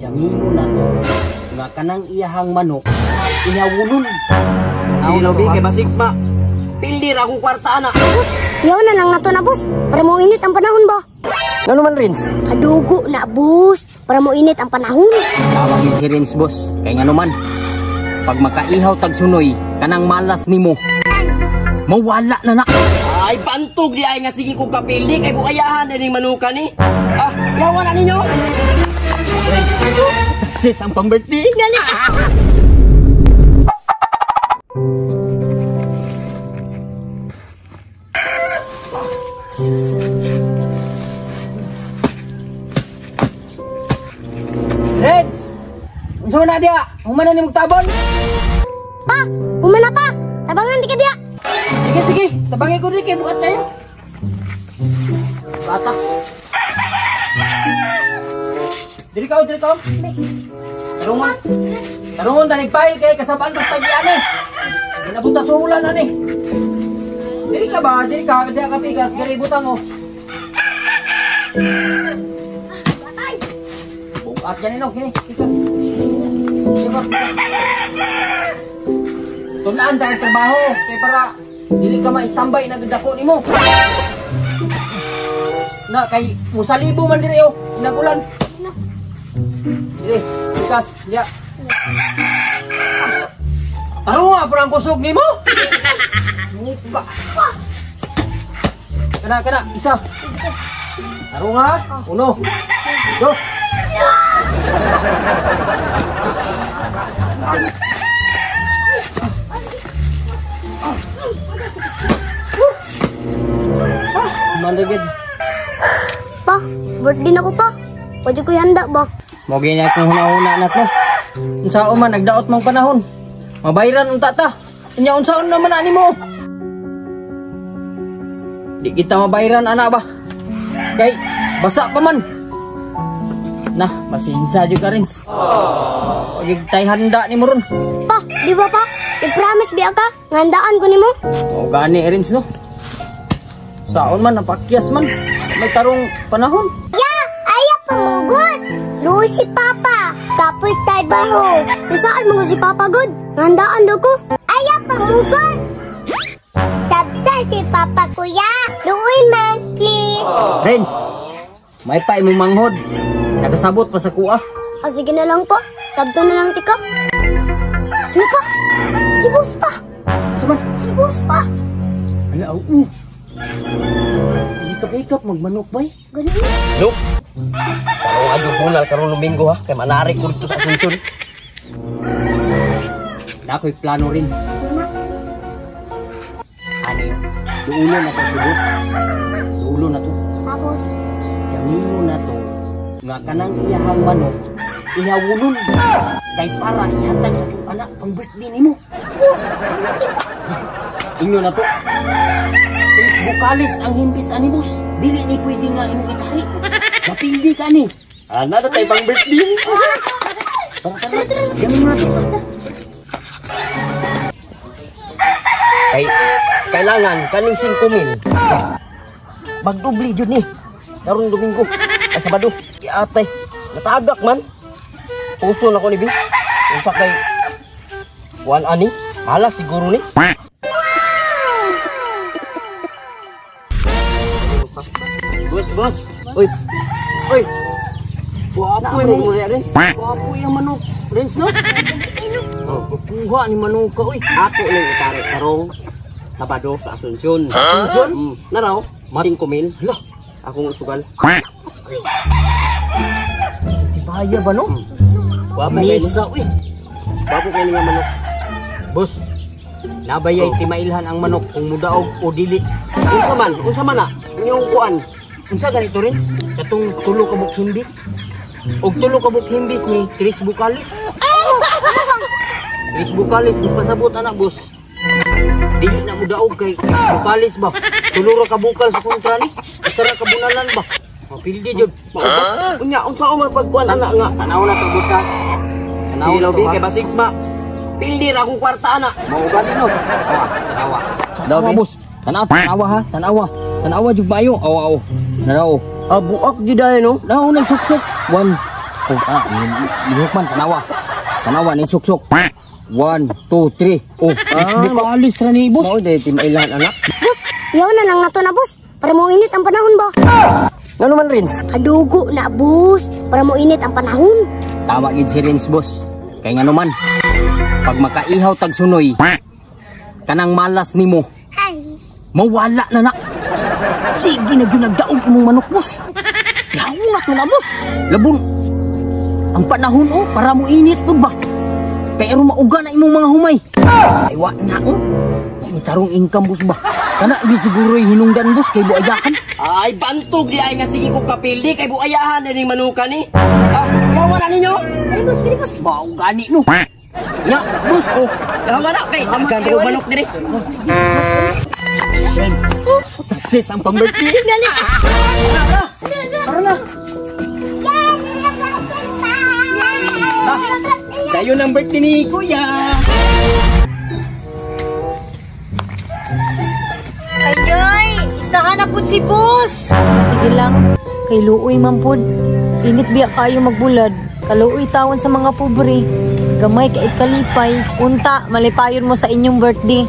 Jamino na to nga kanang iyahang manok ihawunon. Sige lobi kay basig ma. Pildir akong kwarta ana. Boss, yaw na lang nato na, boss. Para mo init ang panahon ba? Ngano man, Rins? Adugo na, boss. Para mo init ang panahon. Tawag yun si Rins, boss. Kay ngano man, pag makaihaw tag sunoy, kanang malas nimo, mawala na na. Ay pantog di ay nga sige ko kapildi kay bukayahan ining manuka ni. Ah, yawan na ninyo. Success ang pang-birthday. Gani. Reds! Unsa na diya? Human na nimong tabon? Pa, humana pa. Tabangan di ka diya. Sige, sige. Tabangin ko rin kay bukat kayo. Bata. Diri ka, diri ka. Tarungon. Tarungon ta nagpahil kay kasabaan tas tagian eh. Ginabuta sa ulan ani. Diri ka ba? Diri ka, diri ka pigas, diri butang oh. Batay. Bukat yan no, kini. Pigas. Pigas. Tunaan tayo trabaho kay para dili ka ma-standby na dako nimo. Na kay musalibo man diri oh, inagulan. Diri, pigas, diya. Tarunga parang kusog nimo. Muka. Kana kana isa. Tarunga, uno. Do. Mandagid. Pa, birthday na ko pa. Pwede ko handa ba? Mo gini akong huna-huna na to. Unsaon man nagdaot mang panahon. Mabayran unta ta. Unya unsaon naman ani mo? Di kita mabayran ana ba? Kay basa pa man. Nah, masinsa jud ka Rins. Oh, tay handa nimo ron. Pa, di ba pa? I-promise biya ka, ngandaan ko nimo. O gani Rins no. Saon man napakyas man. May tarong panahon. Ya, ayaw pamugod. Luoy si Papa. Kapoy tay baho. Saan mo si Papa god? Ngandaan daw ko. Ayaw pamugod. Sabta si Papa kuya. Luoy man, please. Rins, may pa imong manghod. Nakasabot pa sa kuha. Ah, sige na lang po. Sabta na lang tika. Ano pa? Si boss pa. Saban? Si boss pa. Ala, oo. Ikap-ikap magmanok bay. Ganun. Look. Tarong adyo bunal karon Domingo ha kay manari ko dito sa Asunsyon. Na ako'y plano rin. Ano yun? Duulo na to si boss. Duulo na to. Tapos? Jamino na to nga kanang iyahang manok ihawunon kay para ihatag sa itong anak pang birthday nimo. Inyo na to. Tres bukalis ang himpis ani boss. Dili ni pwede nga imong itari. Mapildi ka ni. Ana na tayo pang birthday. Tara tara. Jamino na to. Kay kailangan kaning 5,000. Magdubli jud ni. Karong Domingo, ay Sabado, atay. Natagak man. Puso na ko ni bi. Unsa kay kuan ani? Hala siguro ni. Boss, boss. Uy. Uy. Wapo mo yung rin. Wapo yung manok. Rins no? Oh, kuha ni manok ka uy. Ako ning itari karong Sabado sa Asunsyon. Asunsyon? Naraw, 5,000. Hala, akong sugal. Tibaya ba no? Wapo kay Misa uy. Wapo kay nga manok. Boss, nabayay timailhan ang manok kung mudaog o dili. Unsa man? Unsa man na? Inyong kuan. Unsa ganito Rins? Katong tulo ka buok himbis. Og tulo ka buok himbis ni Chris Bucalis. Chris Bucalis magpasabot anak boss. Dili na mudaog kay Bucalis ba? Tulo ra ka bukal sa kontra ni. Isa ra ka bunalan ba? Mapildi jud. Huh? Unya unsa man pagkuan anak nga? Tanaw na to boss ha. Tanaw na lobi to, kay basig ma. Pildi ra akong kwarta ana. Mao gani no. Tanawa, tanawa. Tanawa boss. Tanawa, tanawa ha. Tanawa. Tanawa jud maayo. Aw aw. Naraw. Ah, buak jud ay no. Nao nagsuksok. 1 Oh, ah, lihok man, tanawa. Tanawa ni suksok. One, two, three. Oh, ah, alis ra ni, boss. Mao day timailan, anak. Boss, iyaw na lang nato na, boss. Para mo init ang panahon ba? Ngano man, Rins? Adugo na, boss. Para mo init ang panahon. Tama gid si Rins, boss. Kay ngano man, pag makaihaw tag sunoy, kanang malas nimo, mawala na na. Sige na gyud nagdaog imong manok, boss. Laungat mo na, boss. Labon. Ang panahon oh, para mo init pud ba? Pero mauga na imong mga humay. Ay wa na oh. May tarong income, boss ba? Kana gyud siguro hinungdan, boss, kay buayahan. Ay, bantog di ay nga sige ko kapili kay buayahan na ning manuka ni. Ah, yawa na ninyo. Kani, boss, kani, boss. Mao gani no. Ya, boss. Oh, yawa na kay daghan ko manok diri. Success ang pang-birthday. Gani. Tara na. Dayon ang birthday ni Kuya. Ayay! Isahan na pud si boss! Sige lang, kay luoy man pud. Init biya kayo magbulad. Kaluoy tawon sa mga pobre. Gamay kay kalipay. Unta, malipayon mo sa inyong birthday.